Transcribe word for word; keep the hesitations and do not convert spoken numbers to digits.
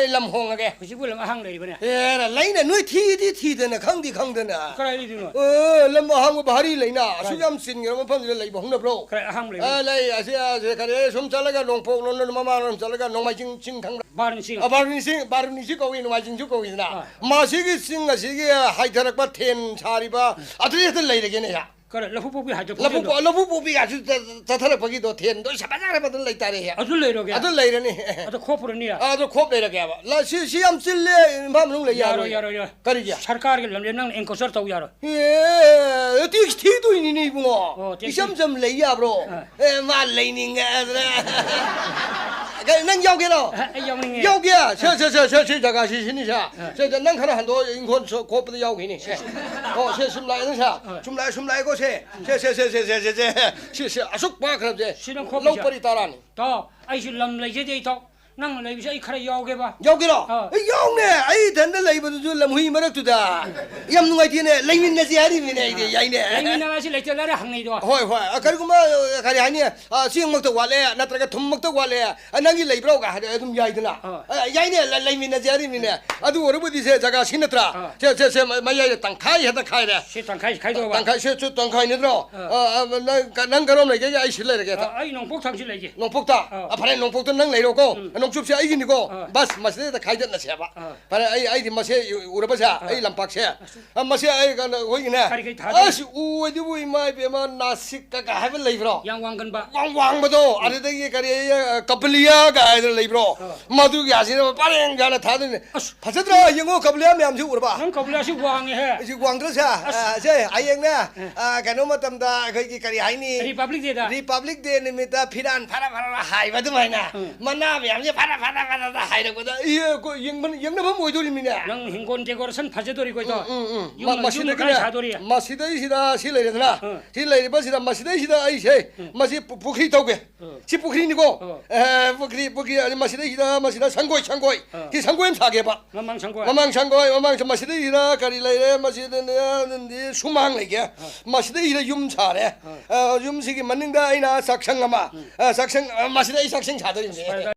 ꯂꯝ ꯍꯣꯡꯉꯒꯦ꯫ ꯍꯧꯖꯤꯛꯄꯨ ꯂꯝ ꯑꯍꯥꯡ ꯂꯩꯔꯤꯕꯅꯦ? ꯑꯦꯔꯥ, ꯂꯩꯅ ꯅꯣꯏ ꯊꯤꯗꯤ ꯊꯤꯗꯅ, ꯈꯪꯗꯤ ꯈꯪꯗꯅ꯫ ꯀꯗꯥꯏ ꯂꯩꯗꯣꯏꯅꯣ? ꯑꯦ, ꯂꯝ ꯑꯍꯥꯡꯕ ꯚꯥꯔꯤ ꯂꯩꯅ ꯑꯁꯨꯛ ꯀꯥꯏ? ꯌꯥꯝ ꯆꯤꯟꯈ꯭ꯔꯕ ꯃꯐꯝꯁꯤꯗ ꯂꯩꯕ ꯍꯧꯅꯕ꯭ꯔꯣ? ꯀꯗꯥꯏ ꯑꯍꯥꯡꯕ ꯂꯩꯕ? ꯑ, ꯂꯩ꯫ ꯑꯁꯤ, ꯑꯁꯤ ꯀꯔꯤ, ꯁꯨꯝ ꯆꯠꯂꯒ ꯅꯣꯡꯄꯣꯛꯂꯣꯝꯗ ꯃꯃꯥꯡꯂꯣꯝ ꯆꯠꯂꯒ ꯅꯣꯡꯃꯥꯏꯖꯤꯡ ꯆꯤꯡ ꯈꯪꯕ꯭ꯔꯥ? ꯕꯥꯔꯨꯅꯤ ꯆꯤꯡ꯫ ꯑ, ꯕꯥꯔꯨꯅꯤ ꯆꯤꯡ, ꯕꯥꯔꯨꯅꯤ ꯆꯤꯡ ꯀꯧꯏ, ꯅꯣꯡꯃꯥꯏꯖꯤꯡꯁꯨ ꯀꯧꯏꯗꯅ꯫ ꯑ꯫ ꯃꯁꯤꯒꯤ ꯆꯤꯡ ꯑꯁꯤꯒꯤ ꯍꯥꯏꯊꯔꯛꯄ ꯊꯦꯟ ꯁꯥꯔꯤꯕ ꯑꯗꯨꯗ ꯍꯦꯛꯇ ꯂꯩꯔꯒꯦꯅꯦ꯫ ꯀꯔ-, ꯂꯐꯨ ꯄꯣꯛꯄꯤ ꯍꯥꯏꯗꯣ ꯂꯐꯨ ꯐꯖꯅ ꯄꯣ-, ꯂꯐꯨ ꯄꯣꯛꯄꯤꯒꯁꯨ ꯆ-, ꯆꯠꯊꯔꯛꯄꯒꯤꯗꯣ ꯊꯦꯟꯗꯣ ꯁꯥ ꯐꯖꯈ꯭ꯔꯕ ꯑꯗꯨꯝ ꯂꯩꯇꯥꯔꯦ꯫ ꯑꯗꯨ ꯂꯩꯔꯒꯦ? ꯑꯗꯨ ꯂꯩꯔꯅꯤ꯫ ꯑꯗꯨ ꯈꯣꯞꯄꯨꯔꯅꯤ? ꯑꯥ, ꯑꯗꯨ ꯈꯣꯞ ꯂꯩꯔꯒꯦꯕ꯫ ꯂ-, ꯁꯤ, ꯁꯤ ꯌꯥꯝ ꯆꯤꯜꯂꯦ, ꯏꯝꯐꯥꯜ ꯃꯅꯨꯡ ꯂꯩ ꯌꯥꯔꯣꯏ, ꯌꯥꯔꯣꯏ꯫ ꯌꯥꯔꯣꯏ, ꯌꯥꯔꯣꯏ꯫ ꯀꯔꯤꯒꯤ? ꯁꯔꯀꯥꯔꯒꯤ ꯂꯝꯅꯦ, ꯅꯪꯅ ꯑꯦꯟꯀꯣꯆꯔ ꯇꯧ ꯌꯥꯔꯣꯏ꯫ ꯑꯦ, ꯇꯦꯛꯁ ꯊꯤꯗꯣꯏꯅꯤꯅꯦ ꯏꯕꯨꯡꯉꯣ꯫ ꯑꯣ, ꯇꯦꯛꯁ ꯏꯆꯝ ꯊꯤ-, ꯆꯝ ꯂꯩ ꯌꯥꯕ꯭ꯔꯣ? ꯑꯥ꯫ ꯑꯦ, ꯃꯥ ꯂꯩꯅꯤꯡꯉꯦ ꯍꯥꯏꯗꯅ꯫ ꯀꯩ, ꯅꯪ ꯌꯥꯎꯒꯦꯔꯣ? ꯑ, ꯑꯩ ꯌꯥꯎꯅꯤꯡꯉꯦ꯫ ꯌꯥꯎꯒꯦ? ꯁꯦ, ꯑ꯫ ꯁꯦ, ꯁꯦ, ꯁꯦ, ꯁꯤ ꯖꯒꯥꯁꯤ ꯁꯤꯅꯤ ꯁꯦ꯫ ꯑ꯫ ꯁꯦ, ꯁꯦ, ꯅꯪ ꯈꯔ ꯍꯟꯗꯣꯛꯑꯣ, ꯏꯪꯈꯣꯜ ꯁꯣ-, ꯈꯣꯞꯄꯗ ꯌꯥꯎꯈꯤꯅꯤ꯫ ꯁꯦ꯫ ꯑꯣ, ꯁꯦ, ꯁꯨꯝ ꯂꯥꯛꯑꯦ ꯅꯪ ꯁꯦ꯫ ꯑ꯫ ꯁꯨꯝ ꯂꯥꯛꯑꯦ, ꯁꯨꯝ ꯂꯥꯛꯑꯦꯀꯣ ꯁꯦ꯫ ꯁꯦ, ꯁꯦ, ꯁꯦ, ꯁꯦ, ꯁꯦ, ꯁꯦ, ꯁꯦ꯫ ꯁꯤ, ꯁꯤ, ꯑꯁꯨꯛ ꯄꯥꯛꯈ꯭ꯔꯕꯁꯦ꯫ ꯁꯤ ꯅꯪ ꯈꯣꯞꯄꯤꯁꯦ꯫ ꯂꯧ ꯄꯔꯤ ꯇꯔꯥꯅꯤ꯫ ꯇꯥꯎ, ꯑꯩꯁꯨ ꯂꯝ ꯂꯩꯖꯗꯦ ꯏꯇꯥꯎ꯫ ꯅꯪ ꯂꯩꯕꯁꯦ ꯑꯩ ꯈꯔ ꯌꯥꯎꯒꯦꯕ꯫ ꯌꯥꯎꯒꯦꯔꯣ? ꯑ꯫ ꯑꯩ ꯌꯥꯎꯅꯦ꯫ ꯑꯩ ꯏꯊꯟꯗ ꯂꯩꯕꯗꯨꯁꯨ ꯂꯝꯍꯨꯏ ꯃꯔꯛꯇꯨꯗ꯫ ꯌꯥꯝ ꯅꯨꯡꯉꯥꯏꯇꯦꯅꯦ꯫ ꯂꯩꯃꯤꯟꯅꯁꯦ ꯍꯥꯏꯔꯤꯕꯅꯤꯅꯦ ꯑꯩꯗꯤ, ꯑ꯫ ꯌꯥꯏꯅꯦ꯫ ꯂꯩꯃꯤꯟꯅꯕ ꯍꯥꯏꯁꯤ ꯂꯩꯇ ꯂꯥꯏꯔ ꯍꯪꯅꯩꯗꯣ꯫ ꯍꯣꯏ, ꯍꯣꯏ꯫ ꯑ, ꯀꯔꯤꯒꯨꯝꯕ, ꯑ, ꯀꯔꯤ ꯍꯥꯏꯅꯤ? ꯑ, ꯆꯦꯡꯃꯛꯇ ꯋꯥꯠꯂꯦ, ꯅꯠꯇ꯭ꯔꯒ ꯊꯨꯝꯃꯛꯇ ꯋꯥꯠꯂꯦ꯫ ꯑ, ꯅꯪꯒꯤ ꯂꯩꯕ꯭ꯔꯣ? ꯀ ꯍꯥꯏꯔ ꯑꯗꯨꯝ ꯌꯥꯏꯗꯅ꯫ ꯑ꯫ ꯑ, ꯌꯥꯏꯅꯦ, ꯂ-, ꯂꯩꯃꯤꯟꯅꯁꯦ ꯍꯥꯏꯔꯤꯕꯅꯤꯅꯦ꯫ ꯑꯗꯨ ꯑꯣꯏꯔꯕꯨꯗꯤ ꯁꯦ, ꯖꯒꯥ ꯁꯤ ꯅꯠꯇ꯭ꯔꯥ? ꯑ꯫ ꯁꯦ, ꯁꯦ, ꯁꯦ, ꯃ-, ꯃꯌꯥꯏꯗ ꯇꯪꯈꯥꯏ ꯍꯦꯛꯇ ꯈꯥꯏꯔꯦ꯫ ꯁꯤ ꯇꯪꯈꯥꯏ ꯈꯥꯏꯗꯣꯛꯑꯕ꯫ ꯇꯪꯈꯥꯏ, ꯁꯤ ꯆꯨ-, ꯇꯪꯈꯥꯏ ꯅꯠꯇ꯭ꯔꯣ? ꯑ꯫ ꯑ, ꯑ, ꯅꯪ ꯀ-, ꯅꯪ ꯀꯔꯣꯝ ꯂꯩꯒꯦ? ꯑꯩ ꯁꯤ ꯂꯩꯔꯒꯦ꯫ ꯑ, ꯑꯩ ꯅꯣꯡꯄꯣꯛ ꯊꯪꯁꯤ ꯂꯩꯒꯦ꯫ ꯅꯣꯡꯄꯣꯛꯇ? ꯑ꯫ ꯑ, ꯐꯔꯦ, ꯅꯣꯡꯄꯣꯛꯇ ꯅꯪ ꯂꯩꯔꯣꯀꯣ꯫ ꯎꯝ꯫ ꯅꯣꯡꯆꯨꯞꯁꯦ ꯑꯩꯒꯤꯅꯤꯀꯣ꯫ ꯑ꯫ ꯕꯁ, ꯃꯁꯤꯗꯩꯗ ꯈꯥꯏꯗꯠꯅꯁꯦꯕ꯫ ꯑ꯫ ꯐꯔꯦ, ꯑꯩ, ꯑꯩꯗꯤ ꯃꯁꯦ ꯎꯔꯕꯁꯦ, ꯑ꯫ ꯑꯩ ꯂꯝꯄꯥꯛꯁꯦ꯫ ꯑꯁ꯫ ꯑ, ꯃꯁꯦ ꯑꯩ ꯀꯩꯅꯣ, ꯑꯩꯈꯣꯏꯒꯤꯅꯦ꯫ ꯀꯔꯤ ꯀꯔꯤ ꯊꯥꯗꯣꯏꯅꯣ? ꯑꯁ, ꯎ ꯑꯣꯏꯗꯨꯕꯨ ꯏꯃꯥ ꯏꯕꯦꯝꯃ, ꯅꯥꯁꯤꯛ ꯀꯀꯥ ꯍꯥꯏꯕ ꯂꯩꯕ꯭ꯔꯣ? ꯌꯥꯝ ꯋꯥꯡꯒꯟꯕ꯫ ꯋꯥꯡ ꯋꯥꯡꯕꯗꯣ, ꯎꯝ꯫ ꯑꯗꯨꯗꯒꯤ ꯀꯔꯤ, ꯑ, ꯀꯄꯂꯤꯌꯥ ꯀꯥꯏꯗꯅ ꯂꯩꯕ꯭ꯔꯣ? ꯑ꯫ ꯃꯗꯨꯒꯤ ꯑꯁꯤꯗ ꯄꯔꯦꯡ ꯁꯥꯅ ꯊꯥꯗꯣꯏꯅꯦ꯫ ꯑꯁ꯫ ꯐꯖꯗ꯭ꯔꯣ? ꯌꯦꯡꯉꯣ, ꯀꯕꯂꯤꯌꯥ ꯃꯌꯥꯝꯁꯤ ꯎꯔꯕ? ꯅꯪ ꯀꯕꯂꯤꯌꯥꯁꯤ ꯋꯥꯡꯉꯦꯍꯦ꯫ ꯑꯩꯁꯤ ꯋꯥꯡꯗ꯭ꯔꯣ ꯁꯦ? ꯑꯁ꯫ ꯑ, ꯁꯦ, ꯍꯌꯦꯡꯅꯦ, ꯑ꯫ ꯑ, ꯀꯩꯅꯣ ꯃꯇꯝꯗ ꯑꯩꯈꯣꯏꯒꯤ ꯀꯔꯤ ꯍꯥꯏꯅꯤ? ꯔꯤꯄꯕ꯭ꯂꯤꯛ ꯗꯦꯗ꯫ ꯔꯤꯄꯕ꯭ꯂꯤꯛ ꯗꯦ ꯅꯨꯃꯤꯠꯇ ꯐꯤꯔꯥꯟ ꯐꯔ ꯐꯔ ꯍꯥꯏꯕ ꯑꯗꯨꯃꯥꯏꯅ ꯎꯝ꯫ ꯃꯅꯥ ꯃꯌꯥꯝꯁꯦ ꯐꯔ ꯐꯔ ꯐꯔ ꯍꯥꯏꯔꯛꯄꯗ, ꯏꯌꯦ, ꯀꯣ-, ꯌꯦꯡꯕ-, ꯌꯦꯡꯅꯐꯝ ꯑꯣꯏꯗꯣꯔꯤꯃꯤꯅꯦ꯫ ꯅꯪ ꯍꯤꯡꯒꯣꯜ ꯗꯦꯀꯣꯔꯦꯁꯟ ꯐꯖꯗꯣꯔꯤꯀꯣ, ꯏꯇꯥꯎ꯫ ꯎꯝ, ꯎꯝ, ꯎꯝ꯫ ꯌꯨꯝ, ꯃ-, ꯌꯨꯝ ꯃꯁꯤꯗꯒꯤꯅꯦ, ꯀꯥꯏ ꯁꯥꯗꯣꯔꯤ? ꯃꯁꯤꯗꯩꯁꯤꯗ ꯁꯤ ꯂꯩꯔꯦꯗꯅ, ꯎꯝ꯫ ꯁꯤ ꯂꯩꯔꯤꯕꯁꯤꯗ, ꯃꯁꯤꯗꯩꯁꯤꯗ ꯑꯩꯁꯦ, ꯎꯝ꯫ ꯃꯁꯤ ꯄꯨ-, ꯄꯨꯈ꯭ꯔꯤ ꯇꯧꯒꯦ꯫ ꯑ꯫ ꯁꯤ ꯄꯨꯈ꯭ꯔꯤꯅꯤꯀꯣ꯫ ꯑ꯫ ꯑꯦ, ꯄꯨꯈ꯭ꯔꯤ, ꯄꯨꯈ꯭ꯔꯤ, ꯑꯗꯨ ꯃꯁꯤꯗꯩꯁꯤꯗ, ꯃꯁꯤꯗ ꯁꯪꯒꯣꯏ, ꯁꯪꯒꯣꯏ꯫ ꯑ꯫ ꯁꯤ ꯁꯪꯒꯣꯏ ꯑꯃ ꯁꯥꯒꯦꯕ꯫ ꯃꯃꯥꯡ ꯁꯪꯒꯣꯏ꯫ ꯃꯃꯥꯡ ꯁꯪꯒꯣꯏ, ꯃꯃꯥꯡ ꯁꯪ-, ꯃꯁꯤꯗꯩꯁꯤꯗ ꯀꯔꯤ ꯂꯩꯔꯦ? ꯃꯁꯤꯗꯅꯦ, ꯑꯗꯨꯗꯤ ꯁꯨꯃꯥꯡ ꯂꯩꯒꯦ꯫ ꯑ꯫ ꯃꯁꯤꯗꯩꯁꯤꯗ ꯌꯨꯝ ꯁꯥꯔꯦ꯫ ꯑ꯫ ꯑ, ꯌꯨꯝꯁꯤꯒꯤ ꯃꯅꯤꯡꯗ ꯑꯩꯅ ꯆꯥꯛꯁꯪ ꯑꯃ꯫ ꯎꯝ꯫ ꯑ, ꯆꯥꯛꯁꯪ, ꯑ, ꯃꯁꯤꯗ ꯑꯩ ꯆꯥꯛꯁꯪ ꯁꯥꯗꯣꯔꯤꯕꯅꯦ꯫ ꯐꯔꯦ, ꯐꯔꯦ꯫